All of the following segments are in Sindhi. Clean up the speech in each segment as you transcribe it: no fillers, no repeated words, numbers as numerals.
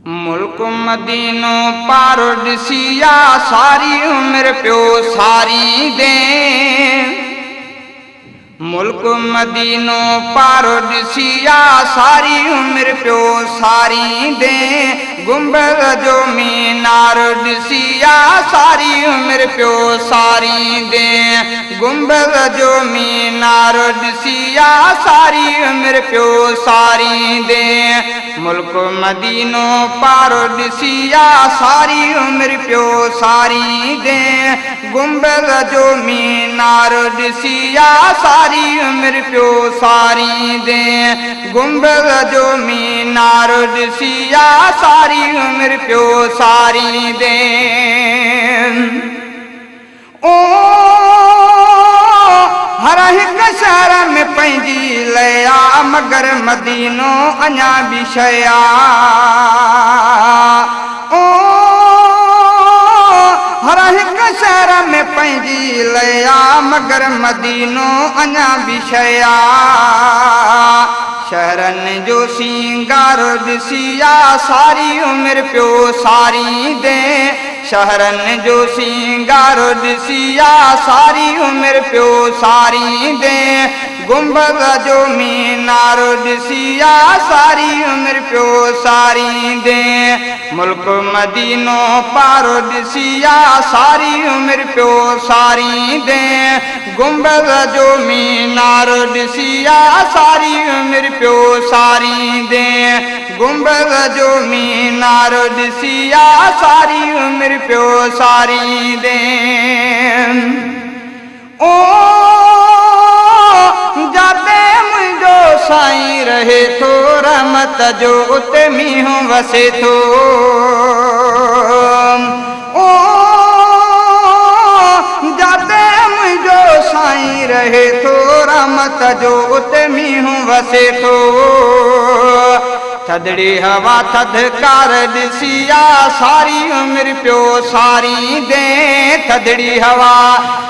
ملڪ مدينو پارو ڏسي آ ساري عمر پيو ساريندين. ملڪ مدينو پارو ڏسي آ ساري عمر پيو ساريندين. گنبذ جو مينار ڏسي آ ساري عمر پيو ساريندين. گنبذ جو مينار ڏسي آ ساري عمر پيو ساريندين. ملڪ مدينو پارو ڏسي آ ساري عمر پيو ساريندين. گنبذ جو مينار ڏسي آ ساري عمر پيو ساريندين. گنبذ جو مينار ڏسي آ ساري عمر پيو ساريندين. او هر هڪ شهر ۾ پنهنجي لئه آ، مگر مدينو اڃا به شيء آ. او هر هڪ شهر ۾ پنهنجي لئه آ، مگر مدينو اڃا به شيء آ. شهرن جو سينگار ڏسي آ ساري عمر پيو ساريندين. شهرن جو سينگار ڏسي آ ساري عمر پيو ساريندين. گنبذ جو مينار ڏسي آ ساري عمر پيو ساريندين. ملڪ مدينو پارو ڏسي آ ساري عمر پيو ساريندين. گنبذ جو مينار ڏسي آ ساري عمر پيو ساريندين. گنبذ جو مينار ڏسي آ ساري عمر پيو ساريندين. او جاتي منهنجو سائين رهي ٿو، رحمت جو اتي مينهن وسي ٿو. او جاتي منهنجو سائين رهي ٿو، رحمت جو اتي مينهن وسي ٿو. ٿڌڙي هوا ٿڌڪار ڏسي آ ساري عمر پيو ساريندين. ٿڌڙي هوا،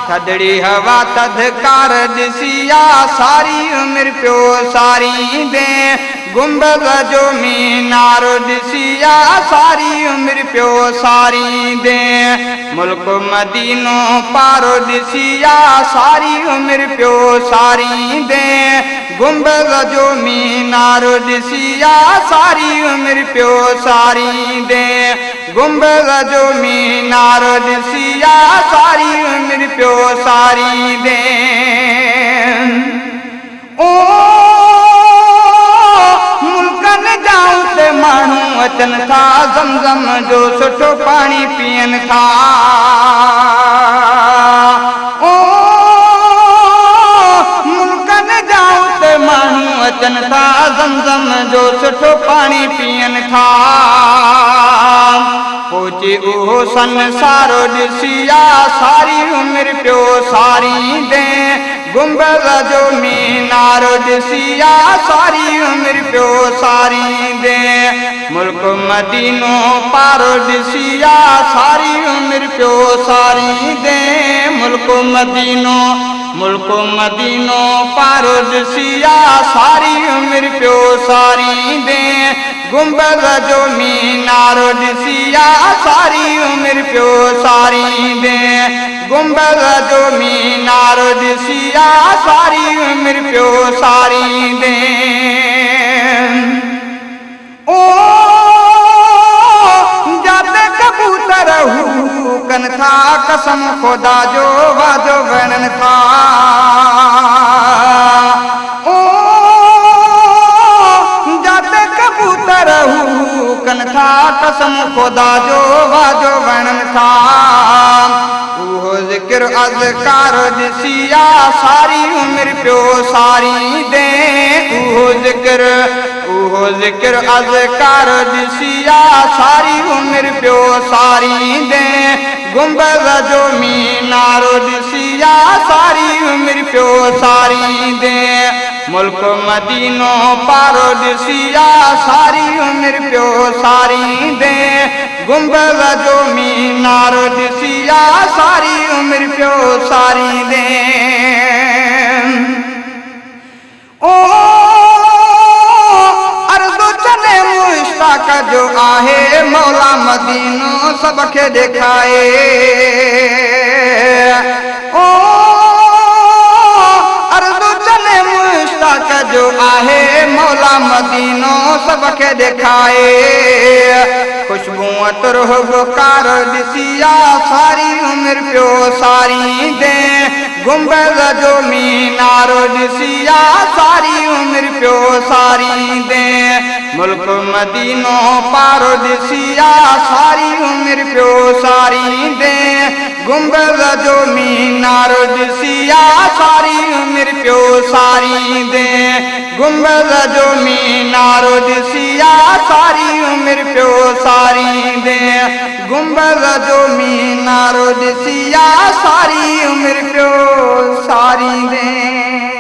ٿڌڙي هوا ٿڌڪار ڏسي آ ساري عمر پيو ساريندين. گنبذ جو مينار ڏسي آ ساري عمر پيو ساريندين. ملڪ مدينو پارو ڏسي آ ساري عمر پيو ساريندين. گنبذ جو مينار ڏسي آ ساري عمر پيو ساريندين. گنبذ جو مينار ڏسي آ ساري عمر پيو ساريندين. او ملڪن جا اتي ماڻهو اچن ٿا، زمزم جو سٺو پاڻي پيئن ٿا. او ملڪن جا اتي ماڻهو اچن ٿا، زمزم جو سٺو پاڻي پيئن ٿا. پهچي اهو سنسارو ڏسي آ ساري عمر پيو ساريندين. گنبذ جو مينار ڏسي آ ساري عمر پيو ساريندين. ملڪ مدينو پارو ڏسي آ ساري عمر پيو ساريندين. ملڪ مدينو، ملڪ مدينو پارو ڏسي آ ساري عمر پيو ساريندين. گنبذ جو مينار ڏسي آ ساري عمر پيو ساريندين. گنبذ جو مينار ڏسي آ ساري عمر پيو ساريندين. او جاتي ڪبوتر هو ڪن ٿا، قسم خدا جو وعدو وڻن ٿا. او جاتي ڪبوتر هو ڪن ٿا، قسم خدا جو وعدو وڻن ٿا. اهو ذڪر اذڪار ڏسي آ ساري عمر پيو ساريندين. اهو ذڪر، اهو ذڪر اذڪار ڏسي آ ساري عمر پيو ساريندين. گنبذ جو مينار ڏسي آ ساري عمر پيو ساريندين. ملڪ مدينو پارو ڏسي آ ساري عمر پيو ساريندين. گنبذ جو مينار ڏسي آ ساري عمر پيو ساريندين. او عرض چلي مشتاق جو آهي مولا مدينو سڀ کي ڏيکائي. او عرض چلي مشتاق جو آهي مولا مدينو سڀ کي ڏيکائي. خوشبو عطر هٻڪار ڏسي آ ساري عمر پيو ساريندين. گنبذ جو مينار ڏسي آ ساري عمر پيو ساريندين. ملڪ مدينو پارو ڏسي آ ساري عمر پيو ساريندين. گنبذ جو مينار ڏسي آ ساري عمر پيو ساريندين. گنبذ جو مينار ڏسي آ ساري عمر پيو ساريندين. گنبذ جو مينار ڏسي آ ساري عمر پيو ساريندين.